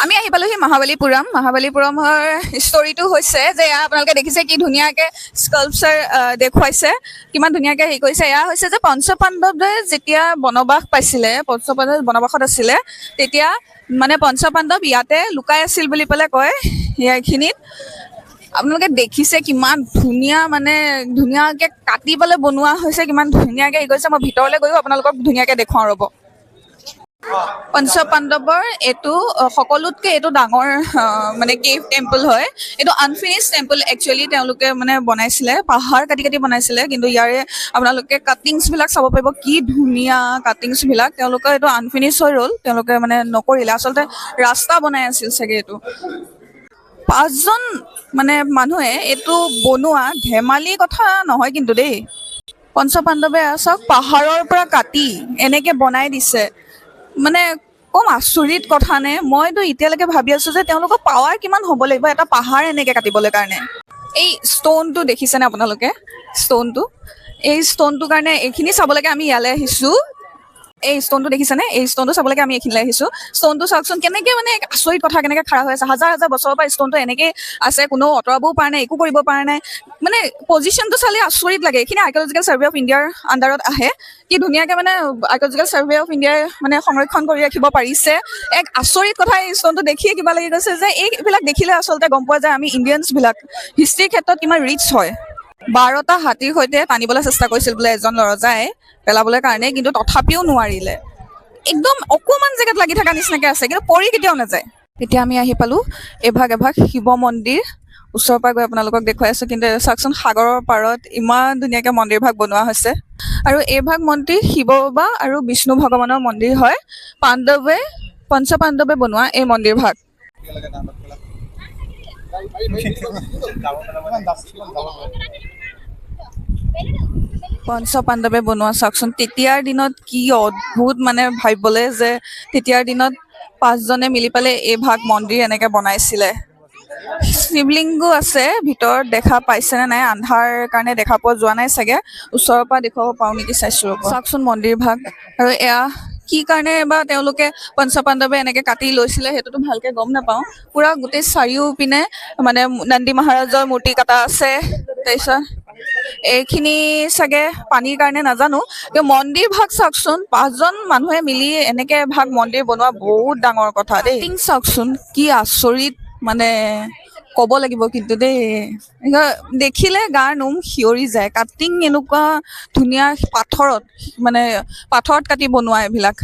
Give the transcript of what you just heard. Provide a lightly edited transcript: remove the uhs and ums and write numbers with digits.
আমি আহি পালোহি মহাবালীপুৰম। মহাবালীপুৰমৰ ষ্টৰিটো হৈছে যে এয়া আপোনালোকে দেখিছে কি ধুনীয়াকে স্কাল্পচাৰ দেখুৱাইছে, কিমান ধুনীয়াকে হেৰি কৰিছে। এয়া হৈছে যে পঞ্চপাণ্ডৱে যেতিয়া বনবাস পাইছিলে, পঞ্চপাণ্ডৱ বনবাসত আছিলে, তেতিয়া মানে পঞ্চপাণ্ডৱ ইয়াতে লুকাই আছিল বুলি পেলাই কয়। এইখিনিত আপোনালোকে দেখিছে কিমান ধুনীয়া, মানে ধুনীয়াকে কাটি পেলাই বনোৱা হৈছে, কিমান ধুনীয়াকে হেৰি কৰিছে। মই ভিতৰলৈ গৈও আপোনালোকক ধুনীয়াকে দেখুৱাওঁ, ৰ'ব। পঞ্চপাণ্ডৱৰ এইটো সকলোতকে এইটো ডাঙৰ মানে কেভ টেম্পল হয়। এইটো আনফিনিছ টেম্পল একচুৱেলি। তেওঁলোকে মানে বনাইছিলে, পাহাৰ কাটি কাটি বনাইছিলে। কিন্তু ইয়াৰে আপোনালোকে কাটিংছ বিলাক চাব পাৰিব, কি ধুনীয়া কাটিংছ বিলাক। তেওঁলোকৰ এইটো আনফিনিছ হৈ ৰ'ল, তেওঁলোকে মানে নকৰিলে। আচলতে ৰাস্তা বনাই আছিল চাগে এইটো। পাঁচজন মানে মানুহে এইটো বনোৱা ধেমালি কথা নহয় কিন্তু দেই। পঞ্চপাণ্ডৱে চাওক, পাহাৰৰ পৰা কাটি এনেকে বনাই দিছে, মানে কম আচৰিত কথা নে? মইতো এতিয়ালৈকে ভাবি আছো যে তেওঁলোকৰ পাৱাৰ কিমান হ'ব লাগিব এটা পাহাৰ এনেকে কাটিবলৈ কাৰণে। এই ষ্ট'নটো দেখিছেনে আপোনালোকে? ষ্ট'নটো, এই ষ্ট'নটোৰ কাৰণে এইখিনি চাবলৈকে আমি ইয়ালৈ আহিছো। এই ষ্ট'নটো দেখিছেনে? এই ষ্ট'নটো চাবলৈকে আমি এইখিনিলৈ আহিছো। ষ্ট'নটো চাওকচোন, কেনেকে মানে আচৰিত কথা, কেনেকে খাৰা হৈ আছে। হাজাৰ হাজাৰ বছৰৰ পৰা ষ্ট'নটো এনেকে আছে, কোনো আঁতৰাবও পৰা নাই, একো কৰিব পৰা নাই। মানে পজিশ্যনটো চালে আচৰিত লাগে। এইখিনি আৰ্কিঅলজিকেল ছাৰ্ভে অফ ইণ্ডিয়াৰ আণ্ডাৰত আহে। কি ধুনীয়াকে মানে আৰ্কিঅলজিকেল ছাৰ্ভে অফ ইণ্ডিয়াই মানে সংৰক্ষণ কৰি ৰাখিব পাৰিছে, এক আচৰিত কথা। এই ষ্ট'নটো দেখিয়ে কিবা লাগি গৈছে যে এইবিলাক দেখিলে আচলতে গম পোৱা যায় আমি ইণ্ডিয়ানছবিলাক হিষ্ট্ৰীৰ ক্ষেত্ৰত কিমান ৰিচ হয়। 12টা হাতীৰ সৈতে টানিবলৈ চেষ্টা কৰিছিল বোলে এজন ৰজাই পেলাবলৈ কাৰণে, কিন্তু তথাপিও নোৱাৰিলে। একদম অকণমান জেগাত লাগি থকা নিচিনাকে আছে, কিন্তু পৰি কেতিয়াও নাযায়। এতিয়া আমি আহি পালো এভাগ এভাগ শিৱ মন্দিৰ। ওচৰৰ পৰা গৈ আপোনালোকক দেখুৱাই আছো। কিন্তু চাওকচোন, সাগৰৰ পাৰত ইমান ধুনীয়াকে মন্দিৰ ভাগ বনোৱা হৈছে। আৰু এইভাগ মন্দিৰ শিৱ বাবা আৰু বিষ্ণু ভগৱানৰ মন্দিৰ হয়। পাণ্ডৱে, পঞ্চপাণ্ডৱে বনোৱা এই মন্দিৰ ভাগ। পঞ্চপাণ্ডৱে বনোৱা, চাওকচোন, তেতিয়াৰ দিনত কি অদ্ভুত, মানে ভাবিবলে যে তেতিয়াৰ দিনত পাঁচজনে মিলি পেলাই এই ভাগ মন্দিৰ এনেকে বনাইছিলে। শিৱলিংগো আছে ভিতৰত, দেখা পাইছেনে নাই? আন্ধাৰ কাৰণে দেখা পোৱা যোৱা নাই চাগে। ওচৰৰ পৰা দেখুৱাব পাৰো নেকি চাইছো, ৰ'ব। চাওকচোন মন্দিৰ ভাগ। আৰু এয়া কি কাৰণে বা তেওঁলোকে পঞ্চপাণ্ডৱে এনেকে কাটি লৈছিলে, সেইটোতো ভালকে গম নাপাওঁ। পুৰা গোটেই চাৰিওপিনে মানে নন্দী মহাৰাজৰ মূৰ্তি কাটা আছে। তাৰপিছত এইখিনি চাগে পানীৰ কাৰণে, নাজানো। কিন্তু মন্দিৰ ভাগ চাওকচোন, পাঁচজন মানুহে মিলি এনেকে ভাগ মন্দিৰ বনোৱা বহুত ডাঙৰ কথা দেই। চাওকচোন কি আচৰিত, মানে ক'ব লাগিব কিন্তু দেই, এনেকুৱা দেখিলে গাৰ নোম শিয়ৰি যায়। কাটিং এনেকুৱা ধুনীয়া, পাথৰত, মানে পাথৰত কাটি বনোৱা এইবিলাক।